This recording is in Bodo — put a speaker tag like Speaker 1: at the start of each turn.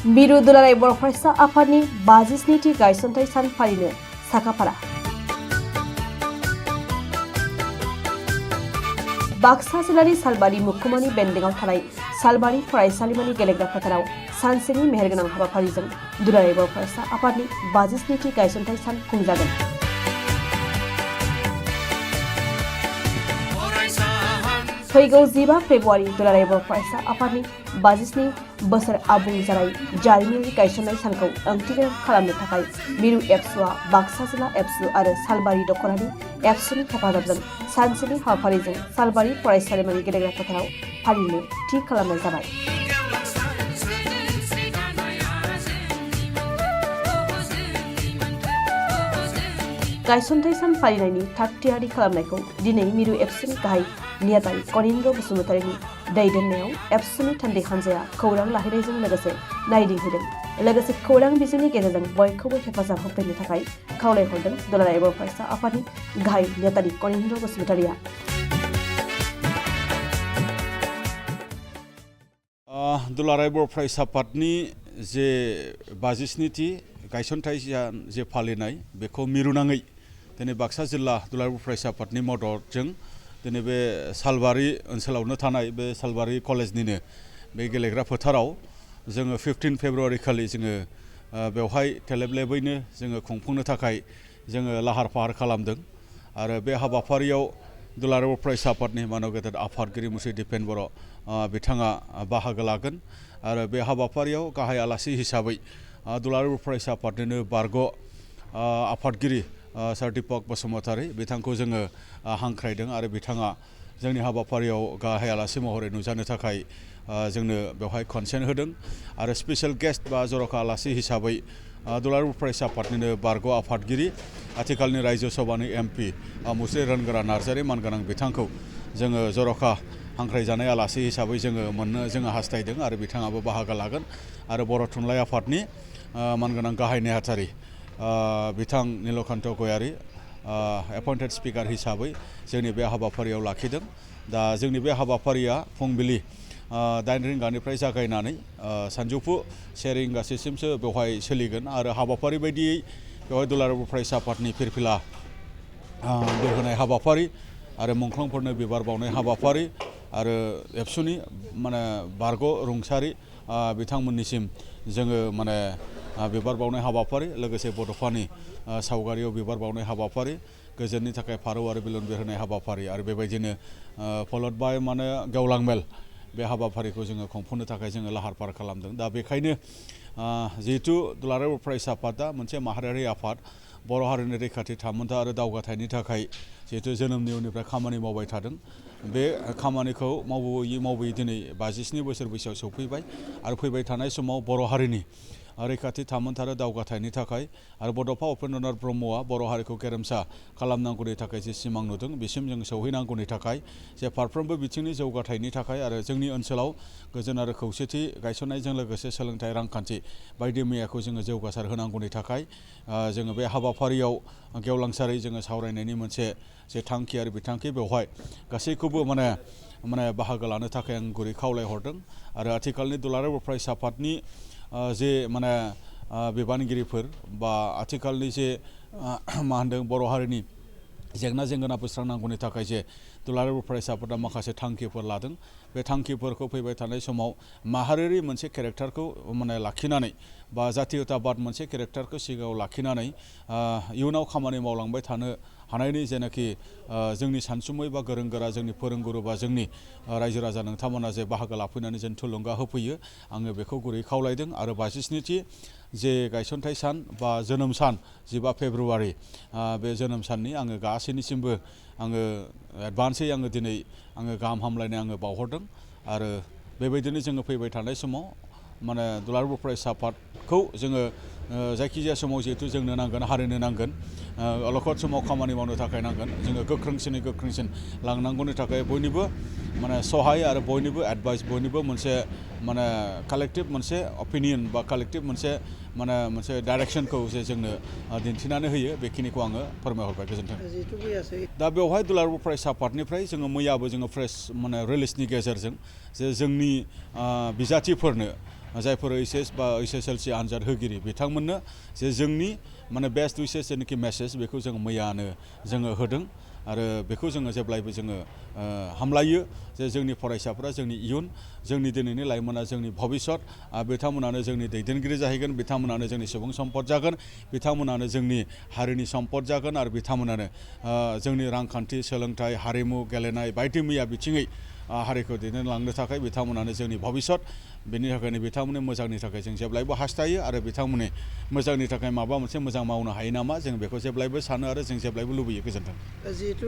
Speaker 1: मिरु दुलाराय बर' फरायसा आफादनि 57थि गायसनथाइ सान फालिनो साखाफारा। बाक्सा जिल्लानि सालबारि मुखुमानि बेन्दोंआव थानाय सालबारि फरायसालिमानि गेलेग्रा फोथाराव सानसेनि मेहेरगोनां हाबाफारिजों दुलाराय बर' फरायसा आफादनि 57थि गायसनथाइ सान खुंजागोन। फैगौ 15 फेब्रुवारि दुलाराय बर' फरायसा आफादनि 57 बोसोर आबुं जानाय जारिमिनारि गायसननाय सानखौ ओंथिगोनां खालामनो थाखाय मिरु एबसुआ बाक्सा जिल्ला एबसु आरो सालबारि दख'रानि एबसुनि हेफाजाबजों सानसेनि हाबाफारिजों सालबारि फरायसालिमानि गेलेग्रा फोथाराव फालिनो थि खालामनाय जाबाय। गायसनथाइ सान फालिनायनि थाग-थियारि खालामनायखौ दिनै मिरु एबसुनि गाहाय नेहाथारि कनिन्द्र बसुमतारीनि दैदेननायाव एबसुनि थान्दै हान्जाया खौरां लाहैनायजों लोगोसे नायदिंहैदों। लोगोसे खौरां बिजोंनि गेजेरजों बयखौबो हेफाजाब होफैनो थाखाय खावलायहरदों दुलाराय बर' फरायसा आफादनि गाहाय नेहाथारि कनिन्द्र बसुमतारीया।
Speaker 2: दुलाराय बर' फरायसा आफादनि जे 57थि गायसनथाइ जे फालिनाय बेखौ मिरुनाङै दिनै बाक्सा जिल्ला दुलाराय बर' फरायसा आफादनि मददजों दिनै बे सालबारि ओनसोलावनो थानाय बे सालबारि कलेजनिनो बे गेलेग्रा फोथाराव जोङो 15 फेब्रुवारि खालि जोङो बेवहाय थेलेबलेबैनो जोङो खुंफुंनो थाखाय जोङो लाहार फाहार खालामदों। आरो बे हाबाफारियाव दुलाराय बर' फरायसा आफादनि मानव गेदेर आफादगिरि मुस्रि दिपेन बर' बिथाङा बाहागो लागोन। आरो बे हाबाफारियाव गाहाय आलासि हिसाबै दुलाराय बर' फरायसा आफादनिनो बारग' आफादगिरि सार दीपक बसुमतारी बिथांखौ जोङो हांख्रायदों आरो बिथाङा जोंनि हाबाफारियाव गाहाय आलासि महरै नुजानो थाखाय जोंनो बेवहाय कनसेन्ट होदों। आरो स्पेशल गेस्ट बा जर'खा आलासि हिसाबै दुलाराय बर' फरायसा आफादनिनो बारग' आफादगिरि आथिखालनि रायजो सभानि MP मुस्रि रोनगोरा नार्जारि मानगोनां बिथांखौ जोङो जर'खा हांख्रायजानाय आलासि हिसाबै जोङो हास्थायदों आरो बिथाङाबो बाहागो लागोन। आरो बर' थुनलाइ आफादनि मानगोनां गाहाय नेहाथारि बिथां नीलकान्त गयारी एपइन्टेड स्पिकार हिसाबै जोंनि बे हाबाफारियाव लाखिदों। दा जोंनि बे हाबाफारिया फुंबिलि 8 रिंगानिफ्राय जागायनानै सानजौफु 1 रिंगासिमसो बेवहाय सोलिगोन। आरो हाबाफारि बायदियै बेवहाय दुलाराय बर' फरायसा आफादनि फिरफिला बिरहोनाय हाबाफारि आरो मुंख्लंफोरनो बिबार बावनाय हाबाफारि आरो एबसुनि बारग' रुंसारि बिथांमोननिसिम जोङो बिबार बावनाय हाबाफारि लोगोसे बड'फानि सावगारियाव बिबार बावनाय हाबाफारि गोजोननि थाखाय फारौ आरो बेलुन बिरहोनाय हाबाफारि आरो बेबायदिनो फल'ड बाय गेवलां मेल बे हाबाफारिखौ जोङो खुंफुंनो थाखाय जोङो लाहार फाहार खालामदों। दा बेखायनो जिहेथु दुलाराय बर' फरायसा आफादा मोनसे माहारियारि आफाद बर' हारिनि रैखाथि थामोन्था आरो दावगाथायनि थाखाय जिहेतु जोनोमनि उननिफ्राय खामानि मावबाय थादों। बे खामानिखौ मावबोयै दिनै 57 बोसोर बैसोआव सौफैबाय आरो फैबाय थानाय समाव बर' हारिनि रैखाथि थामोन्था आरो दावगाथायनि थाखाय आरो बड'फा उपेन्द्रनाथ ब्रह्मआ बर' हारिखौ गेरेमसा खालामनांगौनि थाखाय जे सिमां नुदों बिसिम जों सौहैनांगौनि थाखाय जे फारफ्रोमबो बिथिंनि जौगाथायनि थाखाय आरो जोंनि ओनसोलाव गोजोन आरो खौसेथि गायसननायजों लोगोसे सोलोंथाइ रांखान्थि बायदि मैयाखौ जोङो जौगासार होनांगौनि थाखाय जोङो बे हाबाफारियाव गेवलांसारै जोङो सावरायनायनि मोनसे जे थांखि आरो बिथांखि बेवहाय गासैखौबो बाहागो लानो थाखाय आं गुरै खावलायहरदों। आरो आथिखालनि दुलाराय बर' फरायसा आफादनि जे बिबानगिरिफोर बा आथिखालनि जे बर' हारिनि जेंना जेंगोना बोस्रांनांगौनि थाखाय जे दुलाराय बर' फरायसा आफादा माखासे थांखिफोर लादों बे थांखिफोरखौ फैबाय थानाय समाव माहारियारि मोनसे केरेक्टारखौ लाखिनानै बा जातीयताबाद मोनसे केरेक्टारखौ सिगाङाव लाखिनानै इयुनाव खामानि मावलांबाय थानो हानायनि जेनाखि जोंनि सानसुमै बा गोरों गोरा जोंनि फोरोंगुरु बा जोंनि रायजो राजा नोंथांमोना जे बाहागो लाफैनानै जों थुलुंगा होफैयो आङो बेखौ गुरै खावलायदों। आरो 57थि जे गायसनथाइ सान बा जोनोम सान 15 फेब्रुवारि बे जोनोम साननि आङो गासैनिसिमबो आङो एडभान्सै दिनै गाहाम हामलायनाय बावहरदों। आरो बेबायदिनो जोङो फैबाय थानाय समाव दुलाराय बर' फरायसा आफादखौ जोङो जायखिजाया समाव जिहेतु जोंनो नांगोन हारिनो नांगोन अलखद समाव खामानि मावनो थाखाय नांगोन जोङो गोख्रोंसिन लांनांगौनि थाखाय बयनिबो सहाय आरो बयनिबो एडभाइस बयनिबो मोनसे कालेक्टिभ मोनसे अपिनियन बा कालेक्टिभ मोनसे डाइरेक्सनखौ जे जोंनो दिन्थिनानै होयो बेखिनिखौ आङो फोरमायहरबाय। गोजोन्थों। दा बेवहाय दुलाराय बर' फरायसा आफादनिफ्राय मैयाबो जोङो प्रेस रिलिजनि गेजेरजों जे जोंनि बिजाथिफोरनो जायफोर HS बा HSLC आनजाद होगिरि बिथांमोननो जे जोंनि माने बेस्ट उइसेस जेनाखि मेसेज बेखौ जों मैयानो जोङो होदों आरो बेखौ जोङो जेब्लायबो जोङो हामलायो जे जोंनि फरायसाफोरा जोंनि इयुन जोंनि दिनैनि लाइमोना जोंनि भबिष्यत बिथांमोनानो जोंनि दैदेनगिरि जाहैगोन बिथांमोनानो जोंनि सुबुं सम्पद जागोन बिथांमोनानो जोंनि हारिनि सम्पद जागोन आरो बिथांमोनानो जोंनि रांखान्थि सोलोंथाइ हारिमु गेलेनाय बायदि मैया बिथिङै हारिखौ दैदेनलांनो थाखाय बिथांमोनानो जोंनि भबिष्यत बेनि थाखायनो बिथांमोननि मोजांनि थाखाय जों जेब्लायबो हास्थायो आरो बिथांमोननि मोजांनि थाखाय माबा मोनसे मोजां मावनो हायो नामा जों बेखौ जेब्लायबो सानो आरो जों जेब्लायबो लुबैयो गोजोन्थों।
Speaker 3: जिहेतु